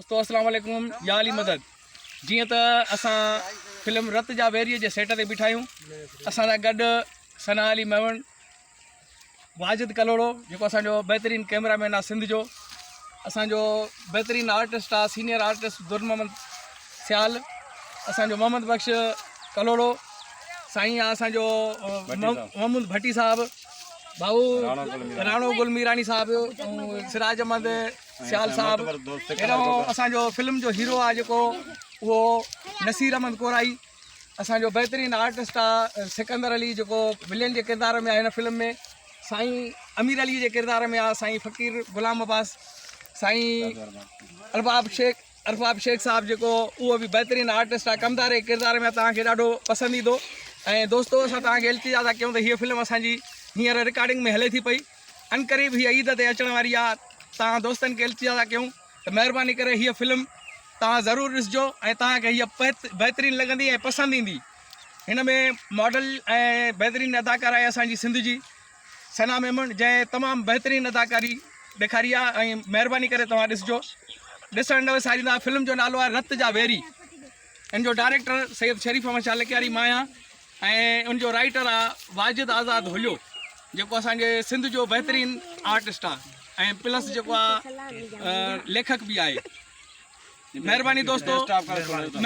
دوستو اسلام عليڪم يا علي مدد جيئن ته اسان فلم رت جا ويري جي سيٽ تي بيٺا آهيون اسان سان گڏ ثنا علي ميمڻ واجد ڪلهوڙو جيڪو اسان جو بهترين ڪيمرا مين آهي سنڌ جو اسان جو بهترين آرٽسٽ آهي سينيئر آرٽسٽ در محمد سيال اسان جو محمد بخش ڪلهوڙو سائين آهي اسان جو محمود ڀٽي صاحب ڀائو راڻو گل ميراڻي صاحب سراج احمد سيال صاحب هيڏانهن اسان جو فلم جو هيرو آهي جيڪو اهو نصير احمد ڪورائي اسان جو بهترين آرٽسٽ آهي سڪندر علي جيڪو ولين جي ڪردار ۾ آهي هن فلم ۾ سائين امير علي جي ڪردار ۾ آهي سائين فقير غلام عباس سائين ارباب شيخ ارباب شيخ صاحب جيڪو اهو به بهترين آرٽسٽ آهي ڪمدار جي ڪردار ۾ توهان کي ڏاڍو پسند ايندو ۽ دوستو اسان توهان کي التجا ٿا ڪيون ته هيء فلم اسان جي هينئر رڪارڊنگ ۾ هلي ٿي پئي عنقريب هيء عيد تي اچڻ واري آهي توهان دوستن کي التجا ٿا ڪيون ته مهرباني ڪري هيء فلم توهان ضرور ڏسجو ۽ توهان کي هيء بهترين لڳندي ۽ پسند ايندي هن ۾ ماڊل ۽ بهترين اداڪار آهي اسان جي سنڌ جي ثنا ميمڻ جنهن تمام بهترين اداڪاري ڏيکاري آهي ۽ مهرباني ڪري توهان ڏسجو ڏسڻ نه وساريندا فلم جو نالو آهي رت جا ويري ان جو ڊائريڪٽر سيد شريف احمد شاهه لڪياري مان آهيان ۽ ان جو رائيٽر آهي واجد آزاد هليو جيڪو اسان جي سنڌ جو بهترين آرٽسٽ آهي ۽ پلس جيڪو آهي ليکڪ به آهي مهرباني دوستو.